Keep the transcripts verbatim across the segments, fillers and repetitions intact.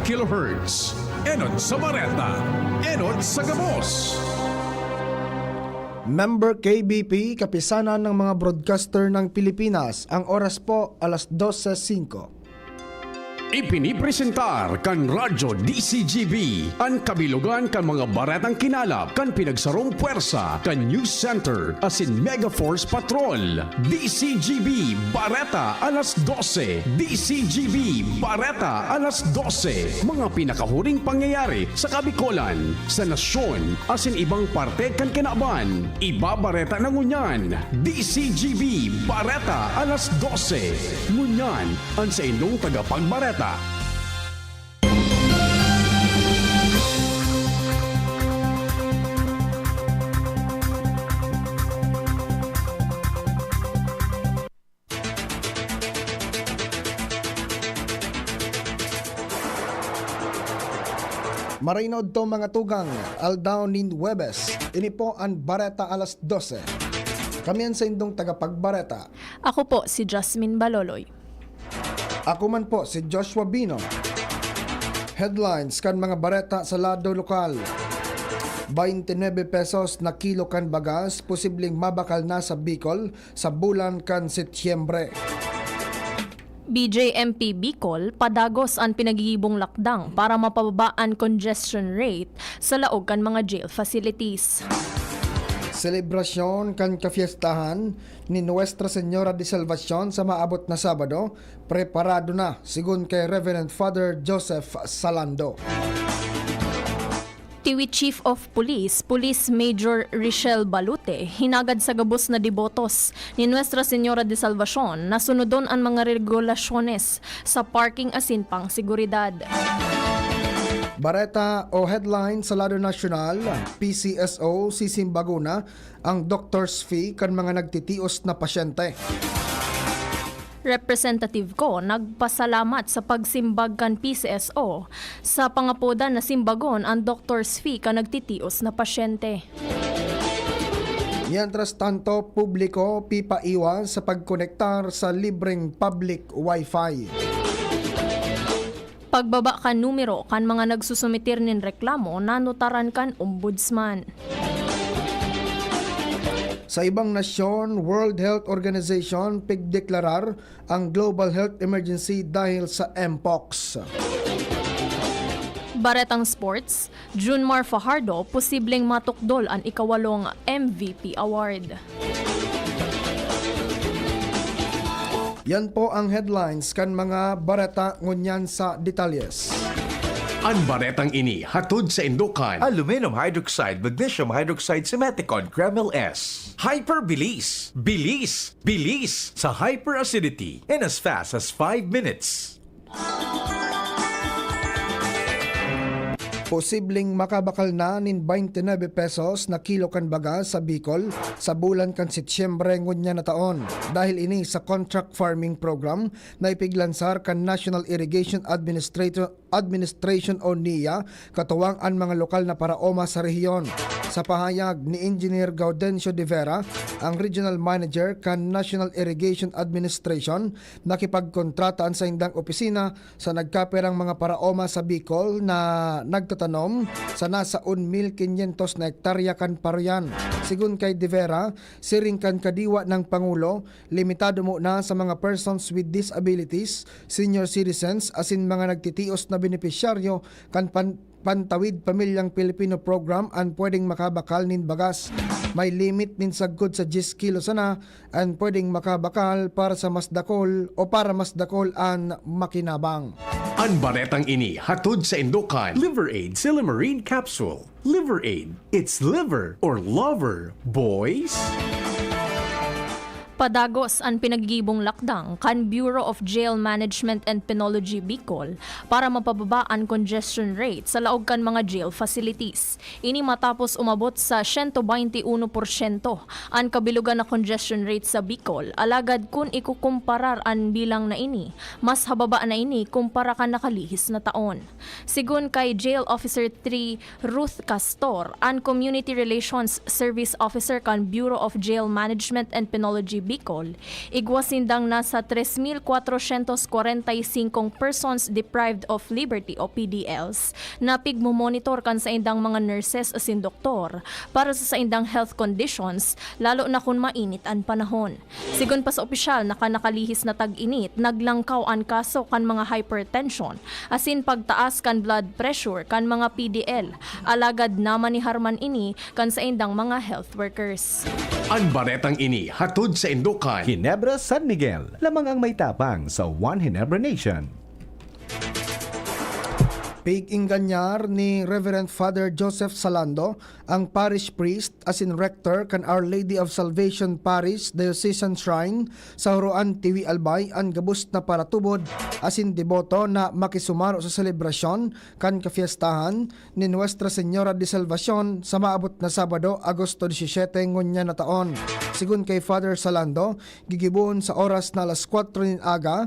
Kilohertz. Enot sa bareta, enot sa gabos. Member K B P, Kapisanan ng mga Broadcaster ng Pilipinas. Ang oras po, alas dose singko. Ipinipresentar kan Radyo D C G B an kabilogan kan mga baretang kinalap kan pinagsarong pwersa kan News Center asin Mega Force Patrol. D C G B Bareta alas dose. D C G B Bareta alas dose. Mga pinakahuring pangyayari sa Kabikolan, sa nasyon, asin ibang parte kan kinaban. Ibabareta na ngunyan. D C G B Bareta alas dose. Ngunyan, an saindong tagapagbareta. Maray na udto, mga tugang, aldaw nin Huwebes. Ini po an Bareta alas dose. Kami an saindong tagapagbareta. Ako po si Jasmine Baloloy. Ako man po si Joshua Bino. Headlines kan mga bareta sa lado lokal. Baynte nuebe pesos na kilo kan bagas, posibleng mabakal na sa Bicol sa bulan kan Setyembre. B J M P Bicol, padagos an pinagigibong lakdang para mapababa an congestion rate sa laog kan mga jail facilities. Selebrasyon kan kafiestahan ni Nuestra Señora de Salvacion sa maabot na Sabado, preparado na, sigon kay Reverend Father Joseph Salando. Tiwi Chief of Police, Police Major Richelle Balute, hinagad sa gabos na debotos ni Nuestra Señora de Salvacion na sunodon an mga regulasyones sa parking asin pang seguridad. Bareta o headline sa lado nasyonal, P C S O, sisimbagon na ang doctor's fee kan mga nagtitios na pasyente. Representative Co nagpasalamat sa pagsimbag kan P C S O sa pangapodan na simbagon an doctor's fee kan nagtitios na pasyente. Mientras tanto, publiko pipaiwas sa pagkonektar sa libreng public wifi. Pagbaba kan numero kan mga nagsusumitir nin reklamo nanotaran kan Ombudsman. Sa ibang nasyon, World Health Organization pigdeklarar ang global health emergency dahil sa Mpox. Baretang sports, Junmar Fajardo posibleng matukdol an ikawalong M V P award. Yan po ang headlines kan mga bareta, ngunyan sa detalyes. An baretang ini hatod saindo kan Aluminum hydroxide, magnesium hydroxide, Simeticone, Kremil S. Hyperbilis, bilis, bilis sa hyperacidity in as fast as five minutes. Posibleng makabakal na nin baynte nuebe pesos na kilo kan bagas sa Bicol sa bulan kan Setyembre ngunyan na taon, dahil ini sa contract farming program na ipiglansar kan National Irrigation Administrator, Administration o NIA, katuwang an mga lokal na paraoma sa rehiyon. Sa pahayag ni Engineer Gaudencio de Vera, ang Regional Manager kan National Irrigation Administration, nakipagkontrata an saindang opisina sa nagkapirang mga paraoma sa Bicol na nagtatanom sa nasa un mil kinyentos na hektarya kan paruyan. Sigon kay De Vera, siring kan kadiwa ng Pangulo, limitado muna sa mga persons with disabilities, senior citizens, asin mga nagtitios na benepisyaryo kan pan-, Pantawid Pamilyang Pilipino Program an pwedeng makabakal nin bagas. May limit nin sagkod sa dyes kilo sana an pwedeng makabakal para sa mas dakol o para mas dakol an makinabang. An baretang ini hatod saindo kan Liver Aid Silymarin Capsule. Liver Aid. It's liver or lover, boys. Padagos an pinagigibong lakdang kan Bureau of Jail Management and Penology Bicol para mapababa an congestion rate sa laog kan mga jail facilities. Ini matapos umabot sa siyento baynte uno porsyento an kabilogan na congestion rate sa Bicol, alagad kun ikukumparar an bilang na ini, mas hababa na ini kumpara kan nakalihis na taon. Sigon kay Jail Officer three Ruth Castor, an Community Relations Service Officer kan Bureau of Jail Management and Penology Bicol, igwa sindang nasa tres mil kwatrosyentos kwarenta y singkong persons deprived of liberty o P D Ls na pigmomonitor kan saindang mga nurses asin doktor para sa saindang health conditions, lalo na kun mainit an panahon. Sigon pa sa opisyal na kan nakalihis na tag-init, naglangkaw an kaso kan mga hypertension asin pagtaas kan blood pressure kan mga P D L, alagad namanihar man ini kan saindang mga health workers. An baretang ini hatod saindo kan Ginebra San Miguel, lamang ang may tapang sa One Ginebra Nation. Pig-ingganyar ni Reverend Father Joseph Salando, ang parish priest asin rector kan Our Lady of Salvation Parish Diocesan Shrine sa Huroan, Tiwi, Albay, an gabos na paratubod asin deboto na makisumaro sa selebrasyon kan kafiestahan ni Nuestra Señora de Salvacion sa maabot na Sabado, Agosto disisiyete ngunyan na taon. Sigon kay Father Salando, gigibohon sa oras na alas kwatro nin aga,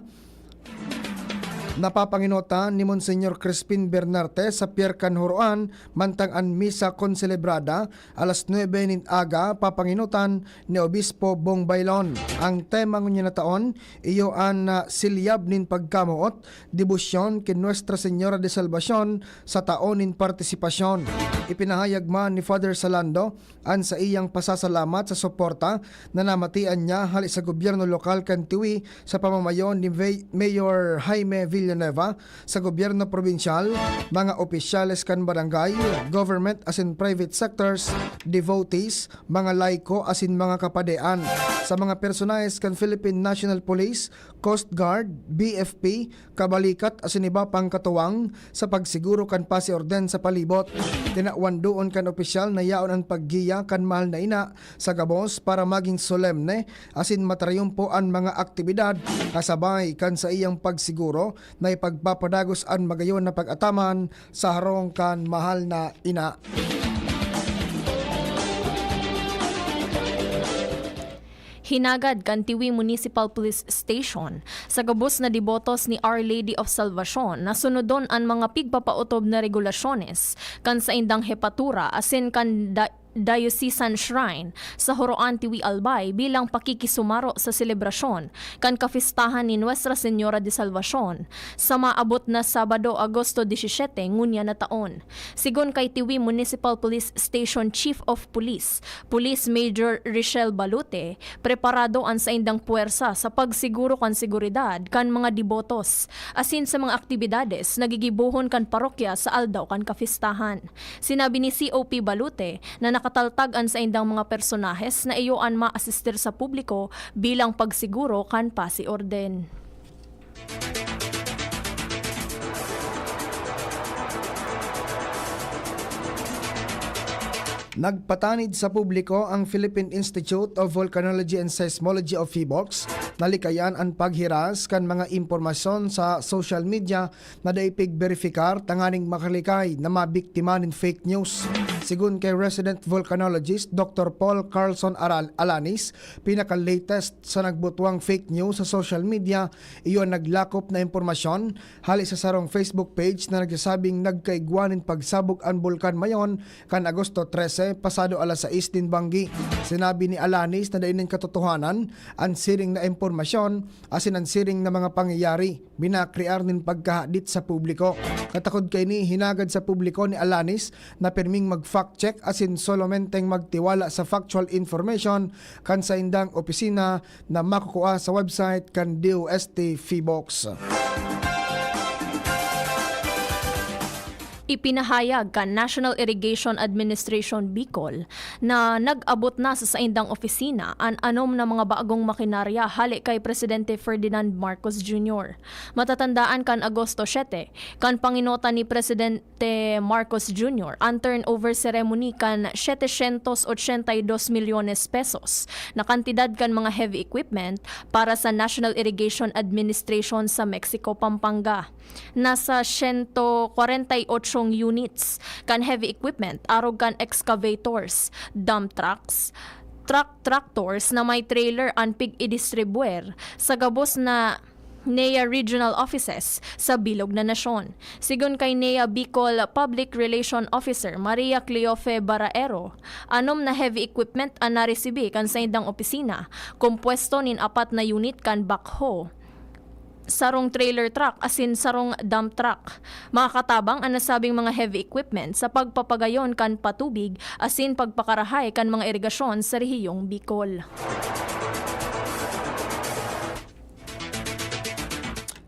napapangenotan ni Monsignor Crispin Bernarte sa piyer kan Huroan, mantang an misa konselebrada alas nuebe nin aga papangenotan ni Obispo Bong Bailon. Ang tema ngunyan na taon iyo an, ah, silyab nin pagkamoot, debosyon ki Nuestra Señora de Salvacion sa taon nin partisipasyon. Ipinahayag man ni Father Salando an saiyang pasasalamat sa suporta na namatian niya hale sa gobyerno lokal kan Tiwi sa pamamayo ni Ve-, Mayor Jaime Villanueva, sa gobyerno probinsyal, mga opisyales kan barangay, government asin private sectors, devotees, mga laiko asin mga kapadean, sa mga personahes kan Philippine National Police, Coast Guard, B F P, kabalikat asin iba pang katuwang sa pagsiguro kan pasi orden sa palibot. Tinawan doon kan opisyal na yaon an paggiya kan mahal na ina sa gabos para magin solemne asin matrayumpo an mga aktibidad kasabay kan saiyang pagsiguro na ipagpapadagos an magayon na pag-ataman sa harong kan mahal na ina. Hinagad kan Tiwi Municipal Police Station sa gabos na debotos ni Our Lady of Salvacion na sunodon an mga pigpapaotob na regulasyones kan saindang hepatura asin kan da-, Diocesan Shrine sa Horoan, Tiwi, Albay bilang pakikisumaro sa selebrasyon kan kapistahan ni Nuestra Señora de Salvacion sa maabot na Sabado, Agosto disisiyete ngunyan na taon. Sigon kay Tiwi Municipal Police Station Chief of Police, Police Major Richelle Balute, preparado an saindang puwersa sa pagsiguro kan seguridad kan mga debotos, asin sa mga aktibidades na gigibohon kan parokya sa aldaw kan kapistahan. Sinabi ni C O P Balute na nakataltag an saindang mga personahes na iyo an maasistir sa publiko bilang pagsiguro kan pasi orden. Nagpatanid sa publiko ang Philippine Institute of Volcanology and Seismology o PHIVOLCS na likayan an paghiras kan mga impormasyon sa social media na dai pigberipikar tanganing makalikay na mabiktima nin fake news. Sigon kay resident volcanologist Doctor Paul Carlson Aral-, Alanis, pinaka-latest sa nagbutwang fake news sa social media, iyo an naglakop na impormasyon hale sa sarong Facebook page na nagsasabing nagkaigwa nin pagsabog an Bulkan Mayon kan Agosto trese, pasado alas sais nin banggi. Sinabi ni Alanis na dai nin katotohanan an siring na impormasyon asin an siring na mga pangyayari. Binakrear nin pagkahadit sa publiko. Katakod kaini, hinagad sa publiko ni Alanis na pirming mag-fact check asin solomenteng magtiwala sa factual information kan saindang opisina na makukua sa website kan D O S T PHIVOLCS. Ipinahayag kan National Irrigation Administration Bicol na nag-abot na sa saindang opisina an anom na mga bagong makinarya hale kay Presidente Ferdinand Marcos Junior. Matatandaan kan Agosto siyete, kan panginotan ni Presidente Marcos Junior an turnover ceremony kan setecientos ochenta y dos milyones pesos na kantidad kan mga heavy equipment para sa National Irrigation Administration sa Mexico, Pampanga. Nasa siyento kwarenta y otsong units kan heavy equipment arog kan excavators, dump trucks, truck tractors na may trailer an pig-idistribwer sa gabos na NEA regional offices sa bilog na nasyon. Sigon kay NEA Bicol Public Relation Officer Maria Cleofe Baraero, anom na heavy equipment an naresibi kan saindang opisina, kompuesto nin apat na unit kan backhoe, sarong trailer truck asin sarong dump truck. Makakatabang an nasabing mga heavy equipment sa pagpapagayon kan patubig asin pagpakarahay kan mga irigasyon sa rehiyong Bicol.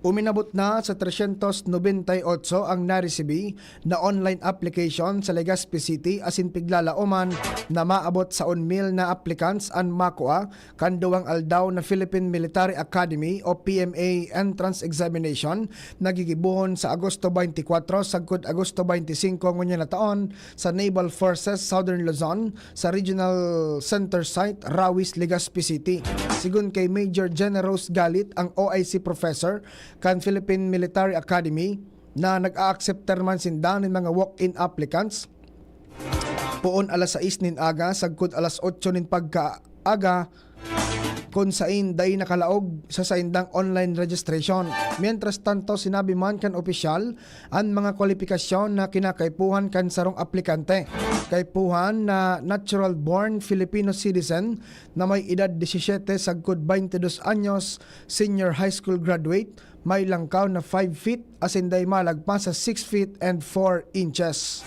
Uminabot na sa tresyentos nobenta y otso ang naresibi na online application sa Legazpi City asin piglalaoman na maabot sa mil na applicants an makua kan duwang aldaw na Philippine Military Academy o P M A entrance examination na gigibohon sa Agosto twenty-four sagkod Agosto twenty-five ngunyan na taon sa Naval Forces Southern Luzon, sa Regional Center Site, Rawis, Legazpi City. Sigon kay Major Generous Galit, ang O I C professor kan Philippine Military Academy, na nag-aakseptar man sinda nin mga walk-in applicants poon alas sais nin aga sagkod alas otso nin pagkaaga, kun sain dai nakalaog sa saindang online registration. Mientras tanto, sinabi man kan opisyal an mga kwalipikasyon na kinakaipuhan kan sarong aplikante. Kaipuhan na natural-born Filipino citizen na may edad disisiyete sagkod baynte dos anyos, senior high school graduate, may langkaw na five feet asin dai malagpas sa six feet and four inches.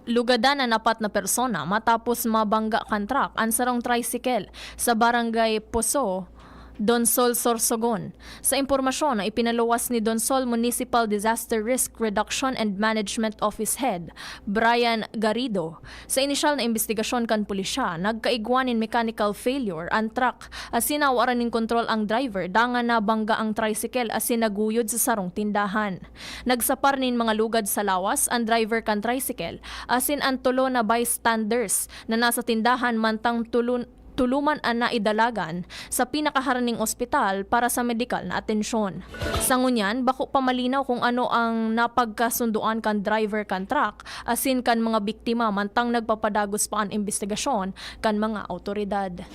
Lugadan an apat na persona matapos mabangga kan truck an sarong tricycle sa Barangay Poso, Donsol, Sorsogon. Sa impormasyon na ipinaluwas ni Donsol Municipal Disaster Risk Reduction and Management Office Head Brian Garrido, sa inisyal na imbestigasyon kan pulisya, nagkaigwa nin mechanical failure an truck asin nawaran nin kontrol ang driver dangan nabangga ang tricycle asin naguyod sa sarong tindahan. Nagsapar nin mga lugad sa lawas an driver kan tricycle asin an tulo na bystanders na nasa tindahan, mantang tulon-, tulo man an naidalagan sa pinakaharaning ospital para sa medikal na atensyon. Sa ngunyan, bako pa malinaw kung ano ang napagkasundoan kan driver kan truck asin kan mga biktima, mantang nagpapadagos pa an imbestigasyon kan mga awtoridad.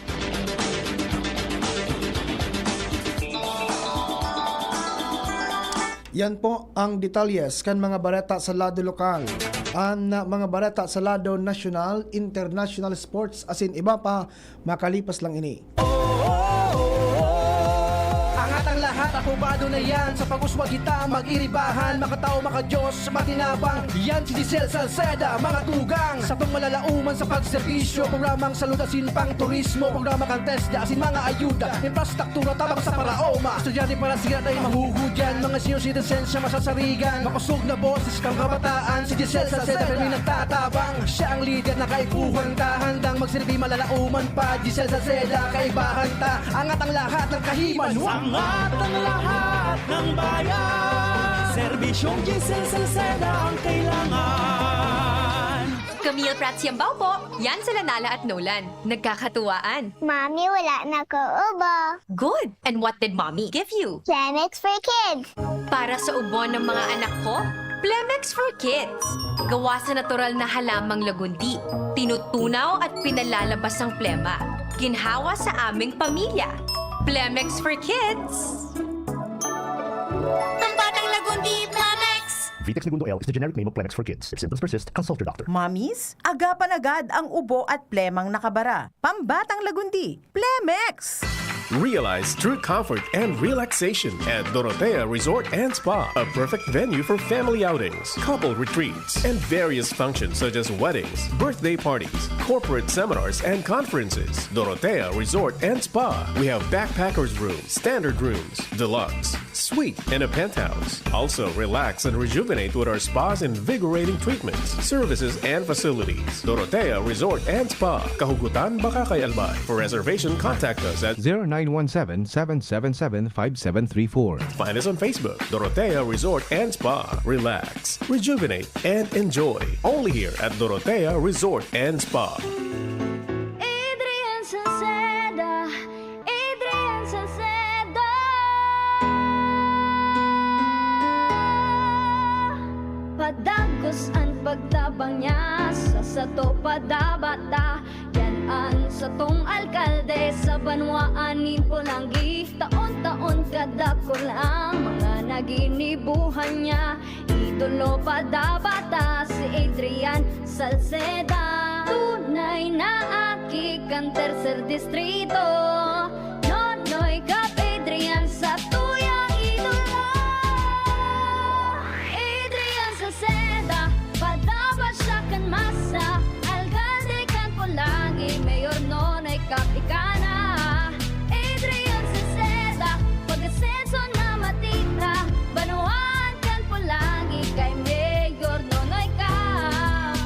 Yan po ang detalyes kan mga bareta sa lado lokal. An mga bareta sa lado nasyonal, international sports asin iba pa, makalipas lang ini. Angat ang lahat, aprobado na yan. Sa pag-uswag kita, mag-iribahan, makatao, makadiyos, matinabang. Yan si Giselle Salceda, mga tugang. Satong malalauman sa pagserbisyo, programang salud asin pang turismo, programa kan TESDA asin mga ayuda, infrastruktura tabang sa paraoma. Estudyante para siya tayo mahuhudyan, mga senior citizens siya masasarigan. Makusog na boses kang kabataan, si Giselle Salceda, pirmi nagtatabang. Siya ang lider na kaipuhan ta, handang magsilbi malalauman pa. Giselle Salceda, kaibahan ta, angat ang lahat ng kahiman. Angat ang lahat ng bayan. Serbisyong Giselle Salceda ang kailangan. Camille Prats Yambao po. Yan sila Nala at Nolan. Nagkakatuwaan. Mami, wala na ko ubo. Good! And what did Mommy give you? Chemex for Kids. Para sa ubo ng mga anak ko, Plemex for Kids. Gawa sa natural na halamang lagundi. Tinutunaw at pinalalabas ang plema. Ginhawa sa aming pamilya. Plemex for Kids. Pambatang lagundi, Plemex! Vitex Negundo L is the generic name of Plemex for Kids. If symptoms persist, consult your doctor. Mommies, agapan agad ang ubo at plemang nakabara. Pambatang lagundi, Plemex! Realize true comfort and relaxation at Dorotea Resort and Spa, a perfect venue for family outings, couple retreats, and various functions such as weddings, birthday parties, corporate seminars, and conferences. Dorotea Resort and Spa. We have backpackers room, standard rooms, deluxe, suite, and a penthouse. Also, relax and rejuvenate with our spa's invigorating treatments, services, and facilities. Dorotea Resort and Spa, Kahugutan, Bacacay, Albay. For reservation, contact us at zero nine one seven, seven seven seven, five seven three four. Find us on Facebook, Dorotea Resort and Spa. Relax, rejuvenate, and enjoy. Only here at Dorotea Resort and Spa. Adrian Salceda, Adrian Salcedo. Padagos an pagtabang niya sa Sato pa dapat ta, yan an satong alkalde sa banwaan nin Polangui. Taon-taon kadakul ang mga naginibuhan niya. Idolo pa dapat ta si Adrian Salceda. Tunay na aki kan Tercer Distrito. Nonoy Cap Adrian sa tuyang idolo. Adrian Salceda, padapat siya kan masa, alkalde kan Polangui, Mayor Nonoy Cap ika na. Adrian Salceda, pag-asenso na matira, banwaan kan Polangui kay Mayor Nonoy Cap.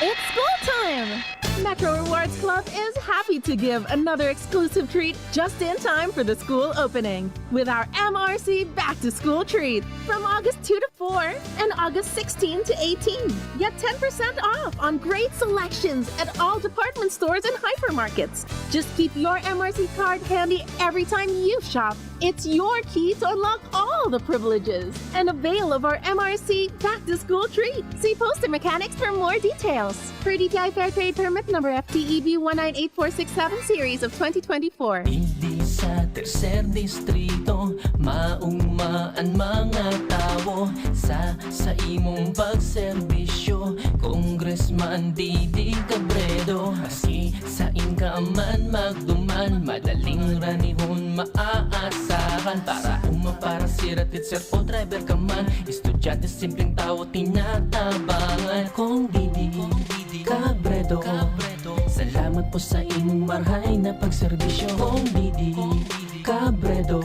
It's school time! Metro Rewards Club is happy to give another exclusive treat just in time for the school opening with our M R C Back to School Treat from August two to four and August sixteen to eighteen. Get ten percent off on great selections at all department stores and hypermarkets. Just keep your M R C card handy every time you shop. It's your key to unlock all the privileges and avail of our M R C Back to School Treat. See poster mechanics for more details. Per D T I Fair Trade Permit number F T E B one nine eight four six seven series of twenty twenty-four. Digdi sa Tercer Distrito, mauma an mga tawo sa, sa imong pagserbisyo. Congressman Didi Cabredo, maski sain ka man magduman, madaling ranihon maaasahan. Para uma, para sira, teacher o driver ka man, estudyante, simpleng tawo, tinatabangan. Kong Didi Cabredo, salamat po sa imong marhay na pagserbisyo. Kong Didi Cabredo,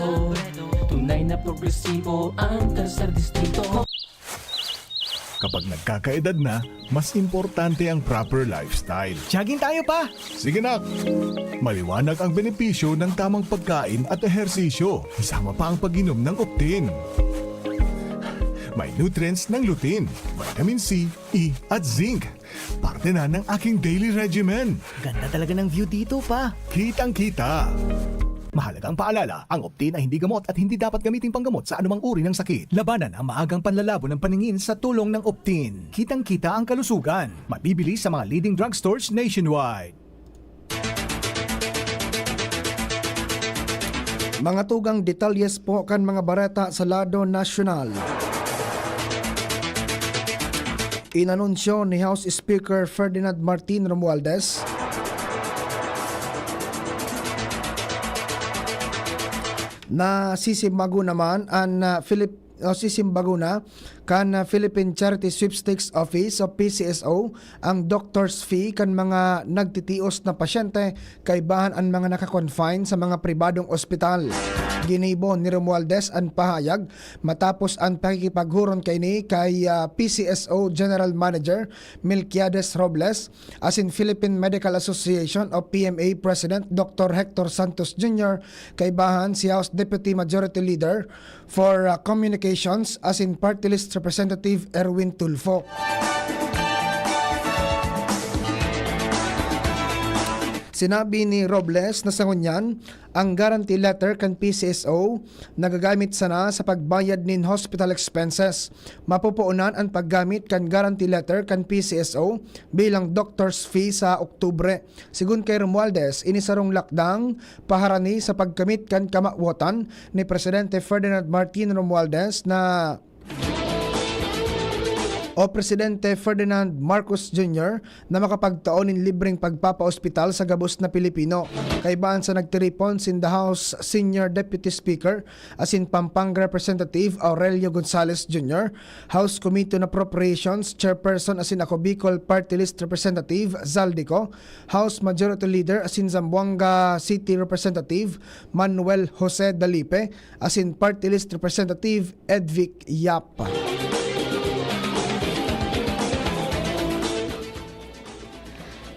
tunay na progresibo ang Tercer Distrito. Kapag nagkakaedad na, mas importante ang proper lifestyle. Jogging tayo, Pa! Sige, nak! Maliwanag ang benepisyo ng tamang pagkain at ehersisyo, kasama pa ang pag-inom ng Optin. May nutrients ng lutein, vitamin C, E, at zinc. Parte na ng aking daily regimen. Ganda talaga ng view dito, Pa. Kitang-kita. Mahalagang paalala, ang Optin ay hindi gamot at hindi dapat gamiting panggamot sa anumang uri ng sakit. Labanan ang maagang panlalabo ng paningin sa tulong ng Optin. Kitang-kita ang kalusugan. Mabibili sa mga leading drugstores nationwide. Mga tugang detalyes po kan mga bareta sa lado nasyonal. Inanunsyo ni House Speaker Ferdinand Martin Romualdez na sisimbago naman an, ah, Philip-, o sisimbago na kan, ah, Philippine Charity Sweepstakes Office o P C S O ang doctor's fee kan mga nagtitios na pasyente kaibahan an mga naka-confine sa mga pribadong ospital. Ginibo ni Romualdez an pahayag matapos an pakikipaghuron kaini kay, ah, P C S O General Manager Melquiades Robles asin Philippine Medical Association o P M A President Doctor Hector Santos Junior, kaibahan si House Deputy Majority Leader for, uh, Communications asin Party List Representative Erwin Tulfo. Sinabi ni Robles na sa ngunyan, ang guarantee letter kan P C S O nagagamit sana sa pagbayad nin hospital expenses. Mapopoon an paggamit kan guarantee letter kan P C S O bilang doctor's fee sa Oktubre. Sigon kay Romualdez, ini sarong lakdang paharani sa pagkamit kan kamawotan ni Presidente Ferdinand Martin Romualdez na o Presidente Ferdinand Marcos Junior na makapagtao nin libreng pagpapaospital sa gabos na Pilipino. Kaibahan sa nagtiripon sinda House Senior Deputy Speaker asin Pampanga Representative Aurelio Gonzales Junior, House Committee on Appropriations Chairperson asin Ako Bicol Party List Representative Zaldy Co, House Majority Leader asin Zamboanga City Representative Manuel Jose Dalipe, asin Party List Representative Edvic Yap.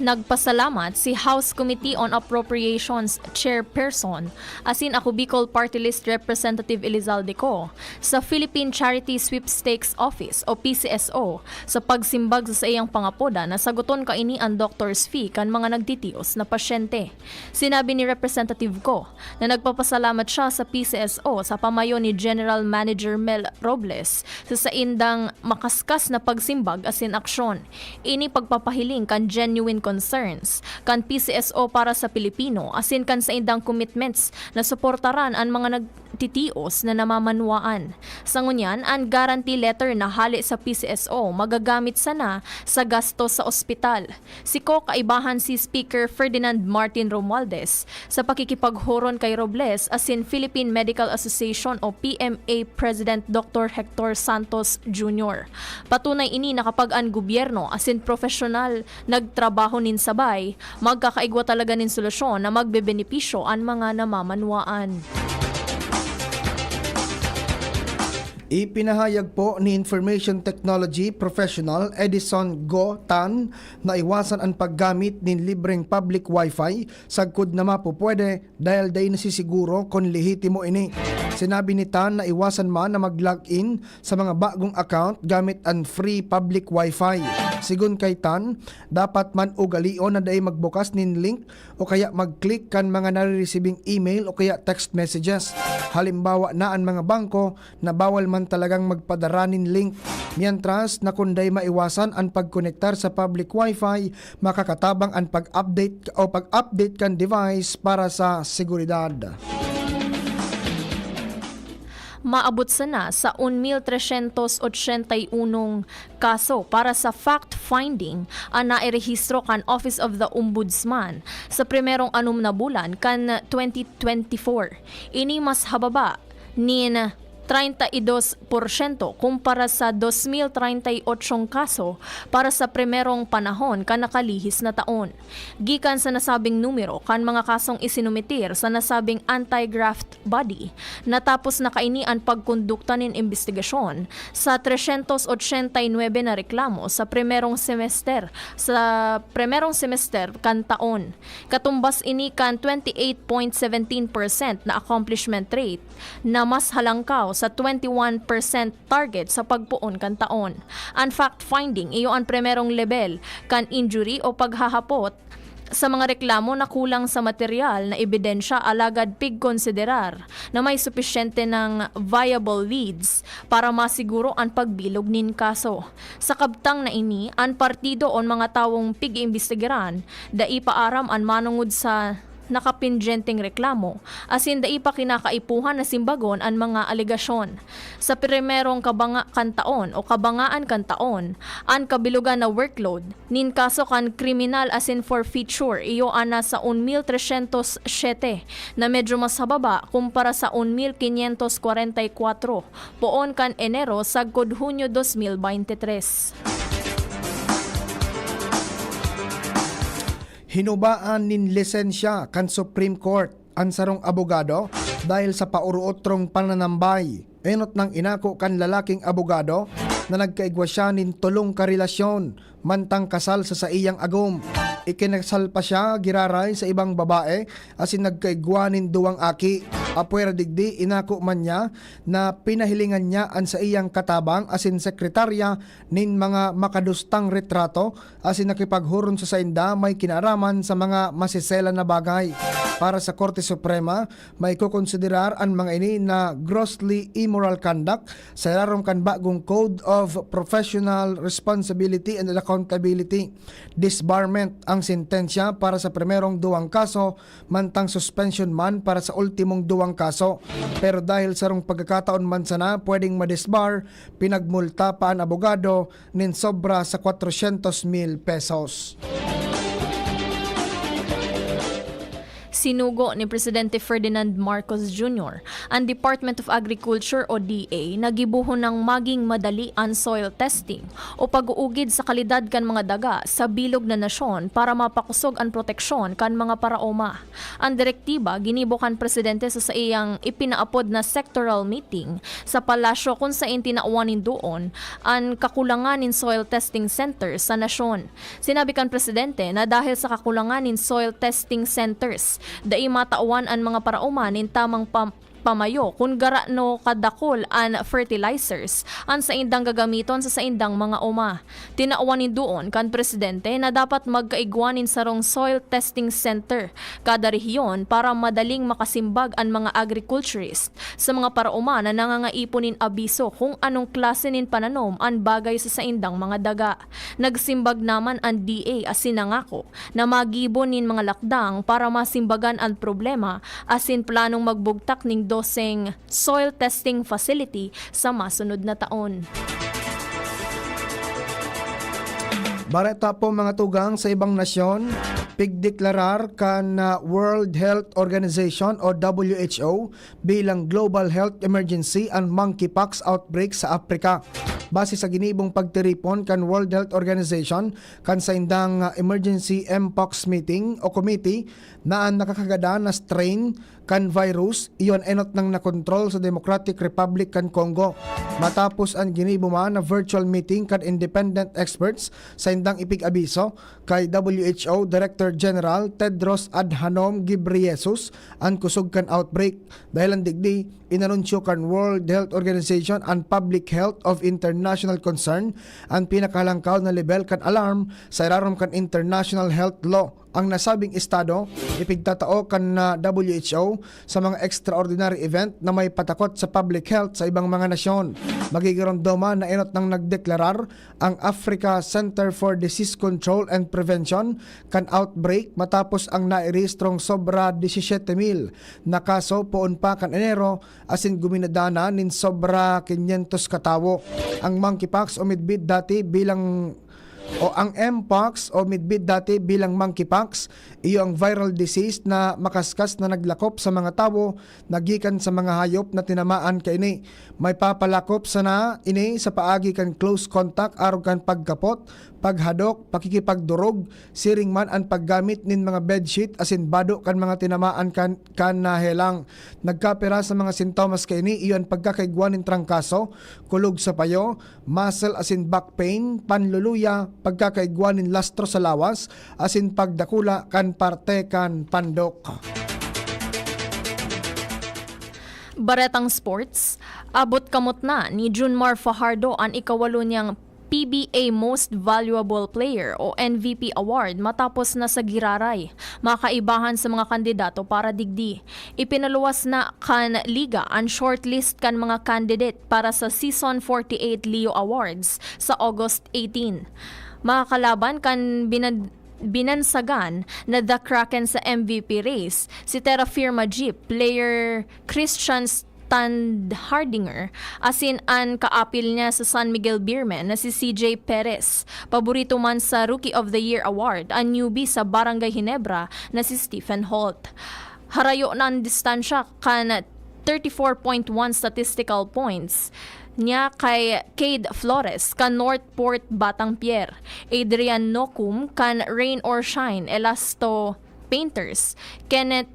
Nagpasalamat si House Committee on Appropriations Chairperson asin Ako Bicol Party List Representative Elizalde Co sa Philippine Charity Sweepstakes Office o P C S O sa pagsimbag sa saiyang pangapoda na saguton kaini an doctor's fee kan mga nagtitios na pasyente. Sinabi ni Representative Co na nagpapasalamat siya sa P C S O sa pamayo ni General Manager Mel Robles sa saindang makaskas na pagsimbag asin aksyon. Ini pagpapahiling kan genuine concerns kan P C S O para sa Pilipino asin kan saindang commitments na suportaran an mga nagtitios na namamanwaan. Sa ngunyan, an guarantee letter na hale sa P C S O magagamit sana sa gasto sa ospital. Si Co kaibahan si Speaker Ferdinand Martin Romualdez sa pakikipaghoron kay Robles asin Philippine Medical Association o P M A President Doctor Hector Santos Junior. Patunay ini na kapag an gobyerno asin profesyonal nagtrabaho nin sabay, magkakaigwa talaga nin solusyon na magbebenepisyo an mga namamanwaan. Ipinahayag po ni Information Technology Professional Edison Go Tan na iwasan an paggamit nin libreng public wifi sagkod na mapupwede dahil dai nasisiguro kun lehitimo ini. Sinabi ni Tan na iwasan man na mag-log in sa mga bagong account gamit an free public wifi. Sigon kay Tan, dapat man ugalion na dai magbukas nin link o kaya mag-click kan mga nare-receiving email o kaya text messages. Halimbawa na an mga bangko na bawal man talagang magpadara nin link. Mientras na kun dai maiwasan an pagkonektar sa public wifi, makakatabang an pag-update o pag-update kan device para sa seguridad. Maabot sana sa un mil tresyentos otsenta y unong kaso para sa fact-finding an nairehistro kan Office of the Ombudsman sa primerong anom na bulan kan twenty twenty-four. Ini mas hababa nin treinta y dos porsyento kumpara sa dos mil treinta y ocho kaso para sa primerong panahon kan nakalihis na taon. Gikan sa nasabing numero kan mga kasong isinumitir sa nasabing anti-graft body, natapos na kaini an pagkondukta nin imbestigasyon sa tresyentos otsenta y nuebe na reklamo sa primerong semester, sa primerong semester kan taon. Katumbas ini kan twenty eight point seventeen percent na accomplishment rate, na mas halangkaw sa twenty one percent target sa pagpoon kan taon. An fact-finding iyo an primerong lebel kan injury o paghahapot sa mga reklamo na kulang sa material na ebidensya alagad pigkonsiderar na may supisyente ng viable leads para masiguro an pagbilog nin kaso. Sa kabtang na ini, an partido o mga tawong pig-iimbestigaran dai pa aram an manongod sa nakapindyenteng reklamo, asin dai pa kinakaipuhan na simbagon an mga alegasyon. Sa primerong kabanga kan taon o kabangaan kan taon, an kabilogan na workload nin kaso kan kriminal asin forfeiture iyo an nasa un mil tresyentos siyete, na medyo mas hababa kumpara sa un mil kinyentos kwarenta y kwatro poon kan Enero sagkod Hunyo dos mil baynte tres. Hinubaan nin lisensya kan Supreme Court an sarong abogado dahil sa paurotrong pananambay. Enot nang inako kan lalaking abogado na nagkaigwa siya nin tolong karelasyon mantang kasal sa saiyang agom. Ikinasal pa siya giraray sa ibang babae asin nagkaigwa nin duwang aki. Apwera digdi, inako man niya na pinahilingan niya an saiyang katabang asin sekretarya nin mga makadustang retrato asin nakipaghoron sa sainda may kinaaraman sa mga masisela na bagay. Para sa Korte Suprema, maikokonsiderar an mga ini na grossly immoral conduct sa irarom kan bagong Code of Professional Responsibility and Accountability. Disbarment ang sentensya para sa primerong duwang kaso, mantang suspension man para sa ultimong duwang kaso. Pero dahil sarong pagkakataon man sana pwedeng madisbar, pinagmulta pa an abogado nin sobra sa kwatrosyentos mil pesos. Sinugo ni Presidente Ferdinand Marcos Junior an Department of Agriculture o D A na gibohon nang maging madali an soil testing o pag-uugid sa kalidad kan mga daga sa bilog na nasyon para mapakosog an proteksyon kan mga paraoma. An direktiba ginibo kan presidente sa saiyang ipinaapod na sectoral meeting sa palasyo, kun saen tinawan nin duon an kakulangan nin soil testing center sa nasyon. Sinabi kan presidente na dahil sa kakulangan nin soil testing centers, dai matawan an mga paraoma nin tamang pam- pamayo kun garano kadakul an fertilizers an saindang gagamiton sa saindang mga oma. Tinawan nin duon kan presidente na dapat magkaigwa nin sarong soil testing center kada rehiyon para madaling makasimbag an mga agriculturist sa mga paraoma na nangangaipo nin abiso kung anong klase nin pananom an bagay sa saindang mga daga. Nagsimbag naman an D A asin nangako na magibo nin mga lakdang para masimbagan an problema asin planong magbugtak nin doseng soil testing facility sa masunod na taon. Bareta po, mga tugang, sa ibang nasyon, pigdeklarar kan, ah, World Health Organization o W H O bilang global health emergency an monkeypox outbreak sa Africa. Base sa ginibong pagtiripon kan World Health Organization kan saindang, ah, emergency mpox meeting o committee, na an nakakagadan na strain kan virus iyo an enot nang nakontrol sa Democratic Republic kan Congo. Matapos an ginibo man na virtual meeting kan independent experts, saindang ipig-abiso kay W H O Director General Tedros Adhanom Ghebreyesus an kusog kan outbreak. Dahelan digdi, inanunsyo kan World Health Organization an public health of international concern, an pinakahalangkaw na lebel kan alarm sa irarom kan international health law. Ang nasabing estado ipigtatao kan, ah, W H O sa mga extraordinary event na may patakot sa public health sa ibang mga nasyon. Magigirondoman na enot nang nagdeklarar ang Africa Center for Disease Control and Prevention kan outbreak matapos ang nairehistrong sobra disisiete mil na kaso poon pa kan Enero, asin guminadana nin sobra kinyentos ka tawo. Ang monkeypox o midbid dati bilang o ang mpox o midbid dati bilang monkeypox, iyo ang viral disease na makaskas na naglakop sa mga tawo na gikan sa mga hayop na tinamaan kaini. May papalakop sana ini sa paagi kan close contact arog kan pagkapot, paghadok, pakikipagdurog, siring man an paggamit nin mga bedsheet asin bado kan mga tinamaan kan, kan nahelang. Nagkapira sa mga sintomas kaini iyo an pagkakaigwa nin trangkaso, kulog sa payo, muscle asin back pain, panluluya, pagkakaigwa nin lastro sa lawas, asin pagdakula kan parte kan pandok. Baretang sports, abot kamot na ni Junmar Fajardo an ikawalo niyang P B A Most Valuable Player o M V P Award matapos na sa giraray makaibahan sa mga kandidato para digdi. Ipinaluwas na kan liga an shortlist kan mga candidate para sa Season forty-eight Leo Awards sa August eighteen. Makakalaban kan binad-, binansagan na The Kraken sa M V P race, si Terra Firma Jeep player Christian Standhardinger, asin an kaapil niya sa San Miguel Beermen na si C J Perez. Paborito man sa Rookie of the Year Award an newbie sa Barangay Ginebra na si Stephen Holt. Harayo na an distansya kan thirty-four point one statistical points niya kay Cade Flores kan Northport Batang Pier, Adrian Nocum kan Rain or Shine Elasto Painters, Kenneth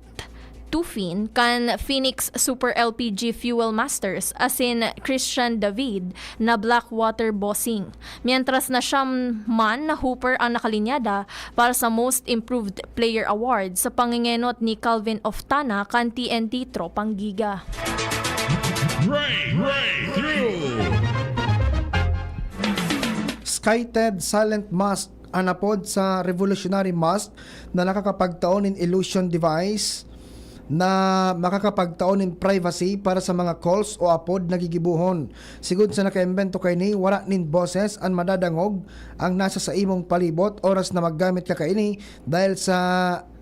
Tufin kan Phoenix Super L P G Fuel Masters, asin Christian David na Blackwater Bossing. Mientras na siyam man na hooper ang nakalinyada para sa Most Improved Player Award sa pangengenot ni Calvin Oftana kan T N T Tropang Giga. Break, breakthrough. Skyted Silent Mask an apod sa revolutionary mask na nakakapagtao nin illusion device na makakapagtao nin privacy para sa mga calls o apod na gigibohon. Sigon sa nakaimbento kaini, wara nin boses an madadangog ang nasa saimong palibot oras na maggamit ka kaini, dahil sa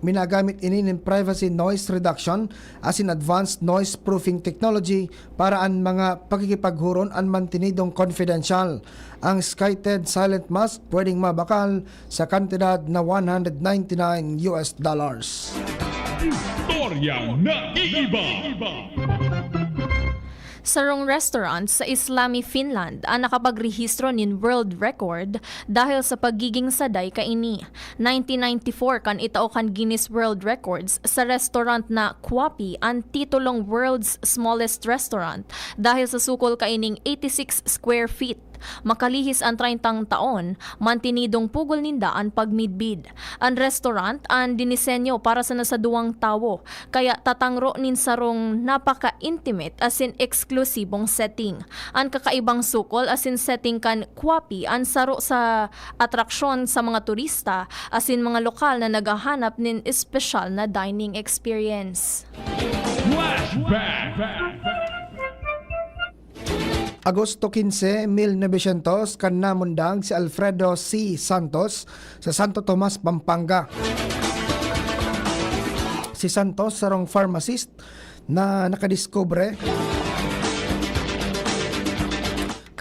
minagamit ini nin privacy noise reduction asin advanced noise proofing technology para an mga pakikipaghuron an mantinidong confidential. Ang Skyted Silent Mask pwedeng mabakal sa kantidad na one hundred ninety-nine U S dollars. Yang naiiba. Sarong restaurant sa Islami, Finland, ang nakapagrehistro nin world record dahil sa pagiging saday kaini. Nineteen ninety-four kan itao kan Guinness World Records sa restaurant na Kuapi an titulong World's Smallest Restaurant dahil sa sukol kaining eighty-six square feet. Makalihis an treyntang taon, mantinidong pugol ninda an pagmidbid. An restaurant an dinisenyo para sana sa duwang tawo, kaya tatangro nin sarong napaka-intimate asin eksklusibong setting. An kakaibang sukol asin setting kan Kuapi an saro sa atraksyon sa mga turista asin mga lokal na naghahanap nin espesyal na dining experience. Flashback. Agosto quince, mil novecientos, kan namundag si Alfredo C. Santos sa Santo Tomas, Pampanga. Si Santos, sarong pharmacist na nakadiskubre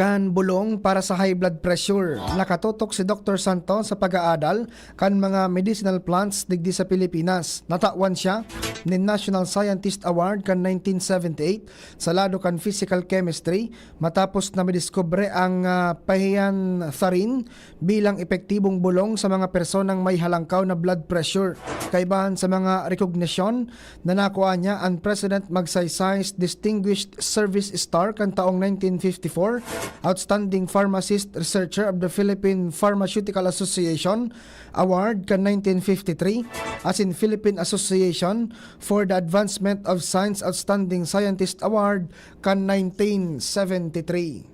kan bolong para sa high blood pressure. Nakatutok si Doktor Santos sa pag-aadal kan mga medicinal plants digdi sa Pilipinas. Natawan siya nin National Scientist Award kan nineteen seventy-eight sa lado kan physical chemistry, matapos na madiskubre ang, ah, phyantharin bilang epektibong bolong sa mga personang may halangkaw na blood pressure. Kaibahan sa mga rekognisyon na nakuha niya, ang President Magsaysay's Distinguished Service Star kan taong nineteen fifty-four, Outstanding Pharmacist Researcher of the Philippine Pharmaceutical Association Award kan nineteen fifty-three, asin Philippine Association for the Advancement of Science Outstanding Scientist Award kan nineteen seventy-three.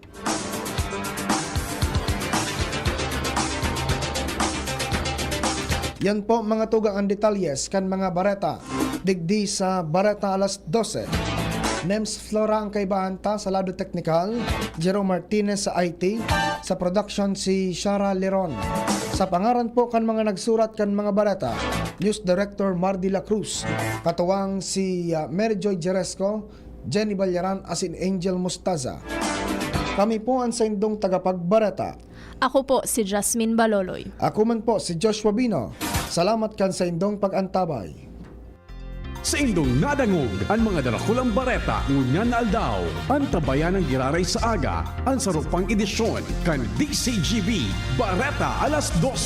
Yan po, mga tugang, ang detalyes kan mga bareta digdi sa Bareta Alas Dose. Nems Flora ang kaibahan ta sa lado teknikal, Jerome Martinez sa I T, sa production si Shara Leron. Sa pangaran po kan mga nagsurat kan mga bareta, News Director Mar de la Cruz, katuwang si, ah, Mary Joy Jeresco, Jenny Ballaran asin Angel Mostaza. Kami po an saindong tagapagbareta. Ako po si Jasmine Baloloy. Ako man po si Joshua Bino. Salamat kan saindong pag-antabay. Saindong nadangog an mga darakulang bareta ngunyan na aldaw. Antabayan an giraray sa aga, an saro pang edisyon kan D C G B, Bareta Alas Dose.